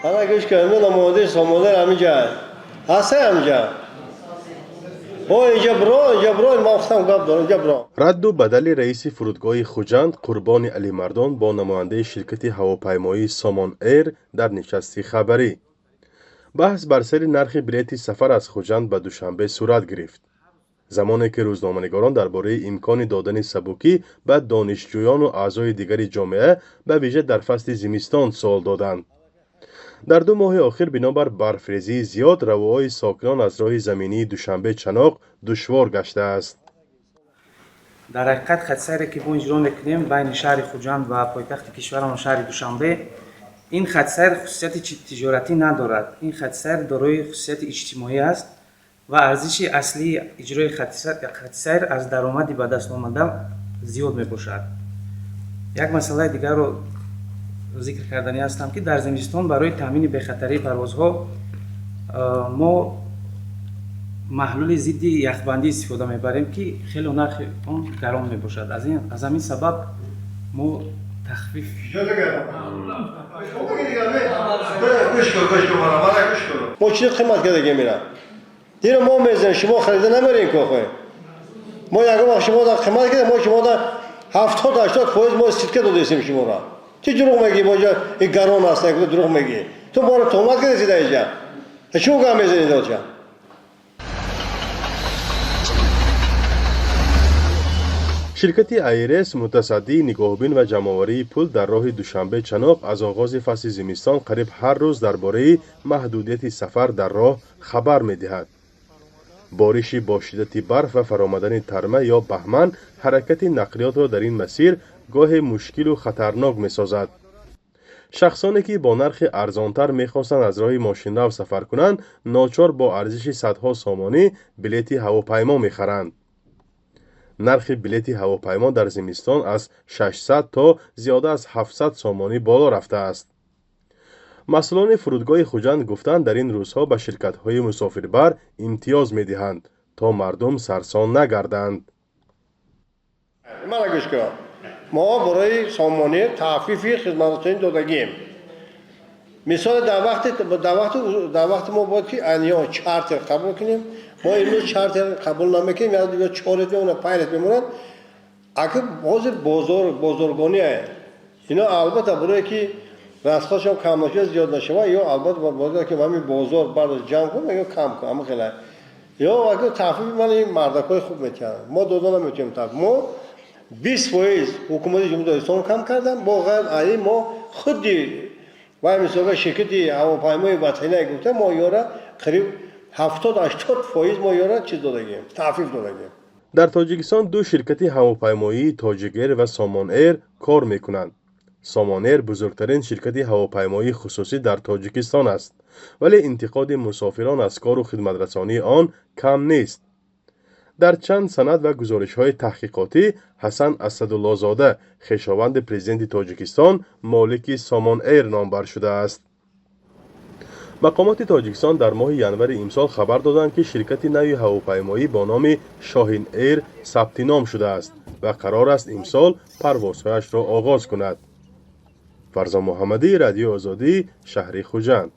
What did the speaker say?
Ана гӯш кун, намояндаи Сомон Эйр ҳаминҷа ҳаста, ҳаминҷа. О, инҷа биро, инҷа биро, ман гуфтам, гап дорам, инҷа биро. Радду бадали раиси фурудгоҳи Хуҷанд Қурбони Алимардон бо намояндаи ширкати ҳавопаймоии Сомон Эйр дар нишасти хабарӣ. Баҳс бар сари нархи билети сафар аз Хуҷанд ба Душанбе сурат гирифт, замоне ки рӯзноманигорон дар бораи имкони додани сабукӣ ба донишҷӯёну аъзои дигари ҷомеа, ба вижа дар фасли зимистон, суол доданд. Дар 2 моҳи охир бинобар барфрезии зиёд равоҳои сокинон аз роҳи заминии Душанбе Чаноқ душвор гаштааст. Дар ҳақиқат, хатсайре ки мо иҷро мекунем байни шаҳри Хуҷанд ва пойтахти кишварамон, шаҳри Душанбе, ин хатсайр хусусияти тиҷоратӣ надорад. Ин хатсайр дорои хусусияти иҷтимоӣ аст ва арзиши аслии иҷрои хатсайр аз даромади ба даст омада зиёд мебошад. Як масъалаи дигарро зикр карданӣ ҳастам, ки дар зимистон барои таъмини бехатарии парвозҳо мо маҳлули зидди яхбандӣ истифода мебарем, ки хеле нархи он гарон мебошад. Аз ҳамин сабаб мо тахфиф Мо чизи қимат кардагем ира? Дира мо мезанем, шумо харида намерем кохе. Мо ягон вақт шумо да қимат кардем? Мо шумо да 70-80% мо скидка додесем шуморо. Чӣ дурӯғ мегӣ? Мо ҷа ин гарон аст, дурӯғ мегӣ. Ту моро туҳмат кардеси дар инҷа. Чӣ гап мезанӣ доча? Ширкати АйрС, мутасаддии нигоҳубин ва ҷамъоварии пул дар роҳи Душанбе Чаноқ, аз оғози фасли зимистон қариб ҳар рӯз дар бораи маҳдудияти сафар дар роҳ хабар медиҳад. Бориши бо шиддати барф ва фаромадани тарма ё баҳман ҳаракати нақлиётро дар ин масир гоҳе мушкилу хатарнок месозад. Шахсоне ки бо нархи арзонтар мехостанд аз роҳи мошинрав сафар кунанд, ночор бо арзиши садҳо сомонӣ билети ҳавопаймо мехаранд. Нархи билети ҳавопаймо дар зимистон аз 600 то зиёда аз 700 сомонӣ боло рафтааст. Масъулони фурудгоҳи Хуҷанд гуфтанд, дар ин рӯзҳо ба ширкатҳои мусофирбар имтиёз медиҳанд, то мардум сарсон нагарданд. Мана гӯш кун, мо барои Сомон Эйр тахфифи хизматрасонӣ додагием. Мисол, дар вақти мо бояд ки ё чартер қабул кунем. Мо имрӯз чартер қабул намекунем, ё чор рейс мемонад, панҷ рейс мемонад. Аки ҳозир бозор бозоргоние, ино албатта барое ки расход шон кам нашава, зиёд нашава, ё албатта бояд ки ҳамин бозор бардошт, ҷамъ кун ё кам кун, ҳама хела. Ё аки тахфифи ман ин мардакҳои хуб метиҳанд, мо дода наметавонем тахфиф. Мо 20% ҳукумати Ҷумҳурии Тоҷикистон кам кардам, бо ғайр аз ин мо худи вай, мисолга, ширкати ҳавопаймои ватания гуфта, мо ёра қариб 70-80% мо ёра чиз додагем, тахфиф додагем. Дар Тоҷикистон ду ширкати ҳавопаймоии Тоҷикэйр ва Сомон Эйр кор мекунанд. Сомон Эйр бузургтарин ширкати ҳавопаймоии хусусӣ дар Тоҷикистон аст, вале интиқоди мусофирон аз кору хидматрасонии он кам нест. Дар чанд санад ва гузоришҳои таҳқиқотӣ Ҳасан Асадуллозода, хешованди президенти Тоҷикистон, молики Сомон Эйр номбар шудааст. Мақомоти Тоҷикистон дар моҳи январи имсол хабар доданд, ки ширкати нави ҳавопаймоӣ бо номи Шоҳин Эйр сабти ном шудааст ва қарор аст имсол парвозҳояшро оғоз кунад. Фарзон Муҳаммадӣ, Радиои Озодӣ, шаҳри Хуҷанд.